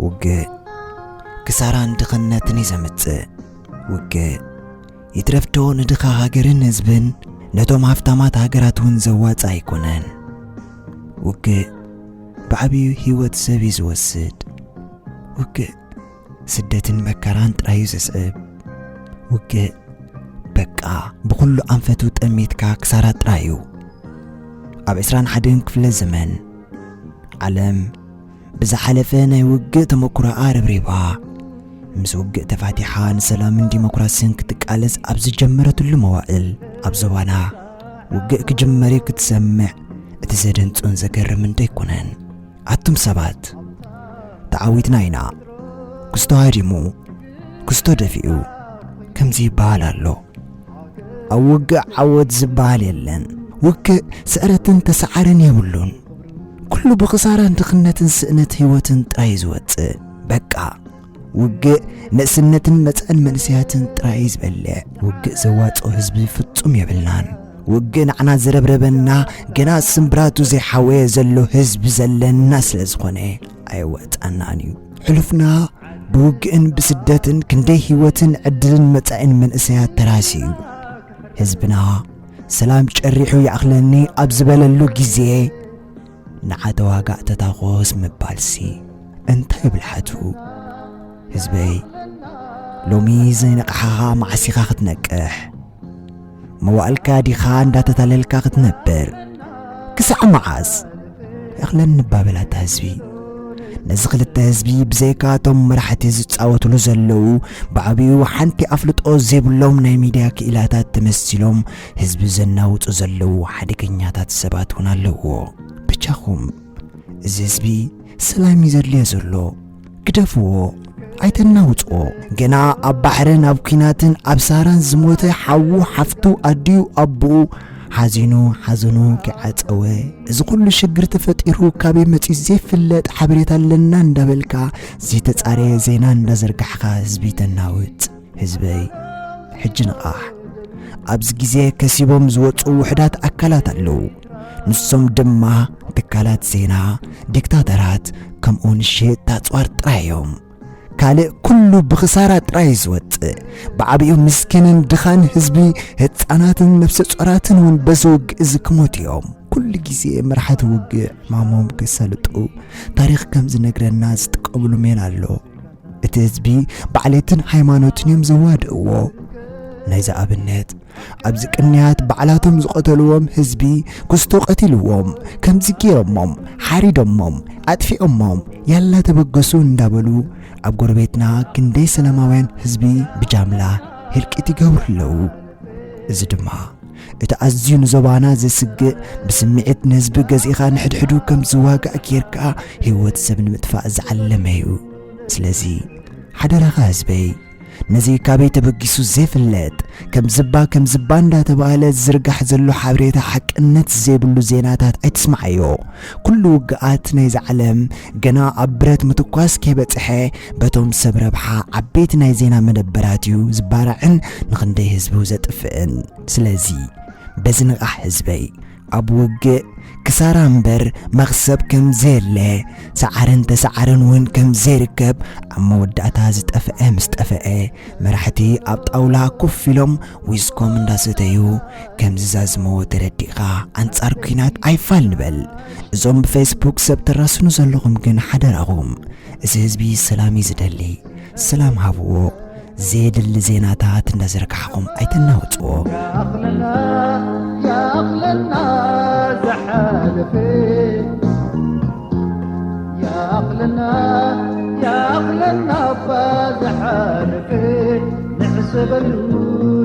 ውግእ ክሳራን ድኽነትን እዩ ዘምጽእ። ውግእ ይትረፍዶ ንድኻ ሃገርን ህዝብን፣ ነቶም ሃፍታማት ሃገራት እውን ዘዋጽእ ኣይኮነን። ውግእ ብዓብዩ ህይወት ሰብ እዩ ዝወስድ። ውግእ ስደትን መከራን ጥራይ እዩ ዘስዕብ። ውግእ በቃ ብኹሉ ኣንፈቱ ጠሚትካ ክሳራ ጥራይ እዩ። ኣብ ዕስራን ሓደን ክፍለ ዘመን ዓለም ብዝሓለፈ ናይ ውግእ ተመኩሮኣ ረብሪባ፣ ምስ ውግእ ተፋቲሓ ንሰላምን ዲሞክራሲን ክትቃለስ ኣብ ዝጀመረትሉ መዋእል፣ ኣብ ዞባና ውግእ ክጅመር እዩ ክትሰምዕ፣ እቲ ዘደንጹን ዘገርምን ዶ ኣይኮነን? ኣቱም ሰባት፣ ተዓዊትና ኢና፣ ክስቶ ሃዲሙ፣ ክስቶ ደፊኡ፣ ከምዚ ይበሃል ኣሎ። ኣብ ውግእ ዓወት ዝበሃል የለን። ውግእ ስዕረትን ተሰዓርን የብሉን። ኩሉ ብኽሳራን ድኽነትን ስእነት ህይወትን ጥራይ ዝወጽእ። በቃ፣ ውግእ ንእስነትን መጻእን መንእሰያትን ጥራይ ዝበልዕ። ውግእ ዘዋጽኦ ህዝቢ ፍጹም የብልናን። ውግእ ንዓና ዝረብረበና፣ ገና ስምብራቱ ዘይሓወየ ዘሎ ህዝቢ ዘለና ስለ ዝኾነ፣ ኣየዋጽኣናን እዩ። ሕሉፍና ብውግእን ብስደትን ክንደይ ህይወትን ዕድልን መጻኢን መንእሰያት ተራስዩ። ህዝብና ሰላም ጨሪሑ ይኣኽለኒ ኣብ ዝበለሉ ግዜ፣ ንዓ ተዋጋእ ተታኾስ ምባልሲ እንታይ ብልሓቱ? ህዝበይ፣ ሎሚ ዘይነቕሓኻ መዓስ ኢኻ ክትነቅሕ? መዋእልካ ዲኻ እንዳተታለልካ ክትነብር? ክሳዕ መዓስ? ይኣኽለኒ እባ በል ኣታ ህዝቢ። ነዚ ክልተ ህዝቢ ብዘይካ እቶም መራሕቲ ዝጻወትሉ ዘለዉ፣ ብዓቢኡ ሓንቲ ኣፍልጦ ዘይብሎም ናይ ሚድያ ክኢላታት ተመሲሎም ህዝቢ ዘናውጹ ዘለዉ ሓደገኛታት ሰባት እውን ኣለውዎ። በጃኹም፣ እዚ ህዝቢ ሰላም እዩ ዘድልዮ ዘሎ። ግደፍዎ፣ ኣይተናውጽዎ። ገና ኣብ ባሕርን ኣብ ኲናትን ኣብ ሳህራን ዝሞተ ሓዉ፣ ሓፍቱ፣ ኣዲኡ፣ ኣቦኡ ሓዚኑ ሓዘኑ ከይዓጸወ፣ እዚ ኩሉ ሽግር ተፈጢሩ ካበይ መጺኡ ዘይፍለጥ ሓበሬታ ኣለና እንዳበልካ ዘይተጻረየ ዜና እንዳዘርጋሕካ ህዝቢ ተናውጽ። ህዝበይ፣ ሕጂ ንቓሕ። ኣብዚ ግዜ ከሲቦም ዝወጹ ውሑዳት ኣካላት ኣለዉ። ንሶም ድማ ትካላት ዜና፣ ዲክታተራት፣ ከምኡውን ሸየጥቲ ኣጽዋር ጥራይ እዮም። ካልእ ኩሉ ብኽሳራ ጥራይ እዩ ዝወጽእ። ብዓቢኡ ምስኪንን ድኻን ህዝቢ፣ ህጻናትን ነፍሰ ጾራትን እውን በዚ ውግእ እዚ ክሞቱ እዮም። ኩሉ ግዜ መራሕቲ ውግእ ዕማሞም ከሳልጡ ታሪኽ ከም ዝነግረና ዝጥቀምሉ ሜላ ኣሎ። እቲ ህዝቢ ብዓሌትን ሃይማኖትን እዮም ዘዋድእዎ። ናይዚ ኣብነት፣ ኣብዚ ቅንያት ባዕላቶም ዝቐተልዎም ህዝቢ ክስቶ ቀቲልዎም፣ ከምዚ ገይሮሞም፣ ሓሪዶሞም፣ ኣጥፊኦሞም፣ ያላ ተበገሱ እንዳበሉ ኣብ ጎረቤትና ክንደይ ሰላማውያን ህዝቢ ብጃምላ ህልቂት ይገብሩ ኣለዉ። እዚ ድማ እቲ ኣዝዩ ንዞባና ዘስግእ፣ ብስምዒት ንህዝቢ ገዚእኻ ንሕድሕዱ ከም ዝዋጋእ ጌርካ ህይወት ሰብ ንምጥፋእ ዝዓለመ እዩ። ስለዚ ሓደራኻ ህዝበይ፣ ነዚ ካበይ ተበጊሱ ዘይፍለጥ፣ ከም ዝባ ከም ዝባ እንዳተባህለ ዝዝርጋሕ ዘሎ ሓበሬታ ሓቅነት ዘይብሉ ዜናታት ኣይትስምዓዮ። ኩሉ ውግኣት ናይዛ ዓለም ገና ኣብ ብረት ምትኳስ ከይበጽሐ በቶም ሰብ ረብሓ ዓበይቲ ናይ ዜና መደበራት እዩ ዝባራዕን ንኽንደይ ህዝቡ ዘጥፍእን። ስለዚ በዚ ንቓሕ ህዝበይ፣ ኣብ ውግእ ክሳራ እምበር መኽሰብ ከም ዘየለ፣ ሰዓርን ተሰዓርን እውን ከም ዘይርከብ፣ ኣብ መወዳእታ ዝጠፍአ ምስ ጠፍአ፣ መራሕቲ ኣብ ጣውላ ኮፍ ኢሎም ዊስኮም እንዳሰተዩ ከም ዝዛዝመዎ ተረዲእኻ፣ ኣንጻር ኲናት ኣይፋል ንበል። እዞም ብፌስቡክ ሰብ ተራስኑ ዘለኹም ግን ሓደራኹም፣ እዚ ህዝቢ ሰላም እዩ ዝደሊ። ሰላም ሃብዎ። ዘየድሊ ዜናታት እንዳዘርጋሕኹም ኣይተናውጽዎ። ይኣኽለና፣ ይኣኽለና ዝሓለፈ፣ ይኣኽለና፣ ይኣኽለና እባ ዝሓለፈ፣ ንሕሰበሉ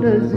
ነዚ